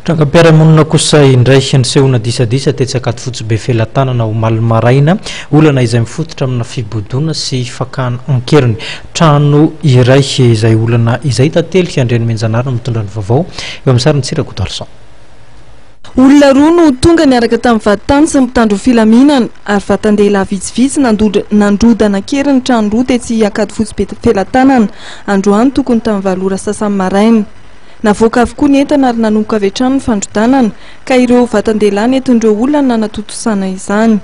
Trangam-piarahamonina kosa indray nisehoana disadisa tetsy Ankadifotsy Befelatanana omaly maraina. Olana izay mifototra amina fibodoana sy fakana an-keriny trano iray izay olana izay. Tantely Andrianomenjanahary no mitondra ny vaovao eo amin'ny sarin'i Tsira Godalson. Olona roa no tonga niaraka tamin'ny vadintany sy ny mpitandro ny filaminana ary vatan-dehilahy vitsivitsy nandrodana an-keriny trano roa tetsy Ankadifotsy Befelatanana androany tokony tamin'ny valo ora sasany maraina. Navoaka avokoa ny entana ary nanomboka avy hatrany ny fandrodanana, ka ireo vatan-dehilahy nentin'ireo olona no nanatontosana izany.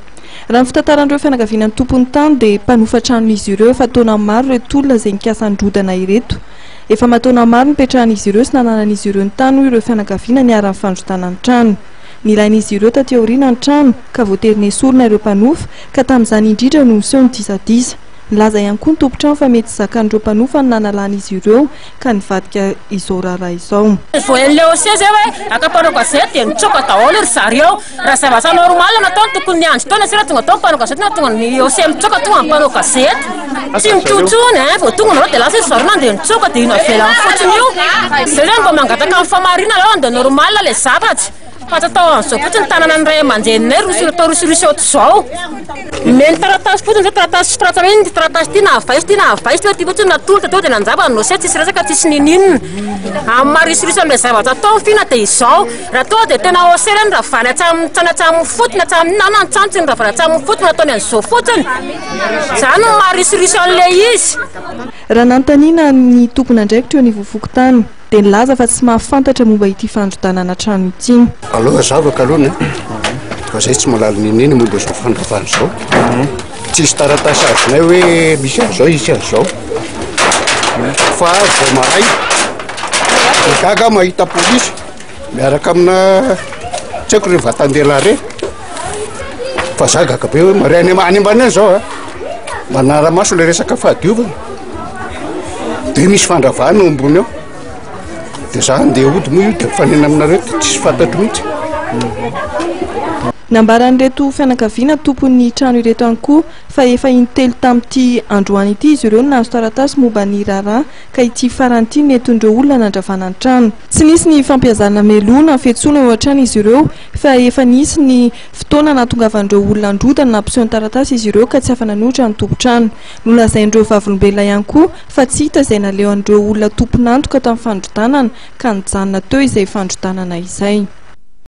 Raha ny fitantaran'ireo fianakaviana ny tompon'ny tany dia mpanofa tranon'izy ireo efa taona maro ireto olona izay nikasa handrodana ireto. Efa aman-taona maro nipetrahan'izy ireo sy nananan'izy ireo ny tany hoy ireo fianakaviana niharan'ny fandrodana ny trano. Nilain'izy ireo taty aoriana ny trano ka voatery nesorina ireo mpanofa ka tamin'izany indrindra no niseho ny disadisa. Nilaza ihany koa ny tompon-trano fa mety tsy zakan'ireo mpanofa ny nanalan'izy ireo ka nivadika izao raharaha izao. Vao henon'ilay OC zay hoe haka mpanao gazety dia nitsoaka daholo ry zareo. Raha zavatra normal nataony tokony niandry teo nasera tonga tao ny mpanao gazety na tonga ny OC mitsoaka tonga ny mpanao gazety. Tsy mitsontsona hein, vao tonga nareo dia lasa ry zareo nandeha nitsoaka dia io navelany fotsiny io. Zay zany mba mangataka ny famarinana aloha dia normal ilay zavatra. Fa tsy atao an'izao fotsiny tanana ny ray aman-dreninay roso atao rosiroso ohatr'izao. Omeny taratasy fotsiny zao taratasy tsy taratasy hoe ity taratasy ity na avaiso ity na avaiso ity fa ity fotsiny natolotra teo dia nanjava ny dossier tsisy resaka tsisy ninininona. Amin'ny maha risirisy amin'ilay zavatra atao ny fina dia izao. Raha tonga dia tena OC ireny ravana hatramin'ny hatrany hatramin'ny fotony hatramin'ny na ny trano tsy noravana hatramin'ny fotony nataony an'izao fotsiny. Izany no maha risirisy an'ilay izy. Raha nanontaniana ny tompon'andraikitra eo anivon'ny fokontany. dia nilaza fa tsy mahafantatra momba ity fandrodanana trano ity. Aleo hazavako aloha e, fa zay tsy mahalala n'inon'inona momba izao fandravana izao. Tsisy taratasy azonay hoe misy an'izao hisy an'izao. Fa vao maraina, dia gaga aho mahita polisy miaraka amina tsy haiko ireo vatan-dehilahy ireo. Fa za gaga be hoe mare any any ambany any zao a, manara-maso le resaka fahadiovana. De misy fandravana eo ambony eo. De za andeha hody moa io de mifanena aminareo de tsisy fantatro mihitsy. Nambaran'ireto fianakaviana tompon'ny trano ireto ihany koa fa efa intelo tamin'ity androany ity izy ireo no nahazo taratasy momba ny raharaha ka ity farany ity nentin'ireo olona nandravana ny trano. Tsy nisy ny fampiazana meloa na fiantsoana eo hatrany izy ireo fa efa nisy ny fotoana nahatongavan'ireo olona handrodana nampiseho ny taratasy izy ireo ka tsy afa-nanohitra ny tompon-trano. Nolazain'ireo vavolombelona ihany koa fa tsy hita izay nalehan'ireo olona tompon'antoka tamin'ny fandrodanana ka nijanona teo izay fandrodanana izay.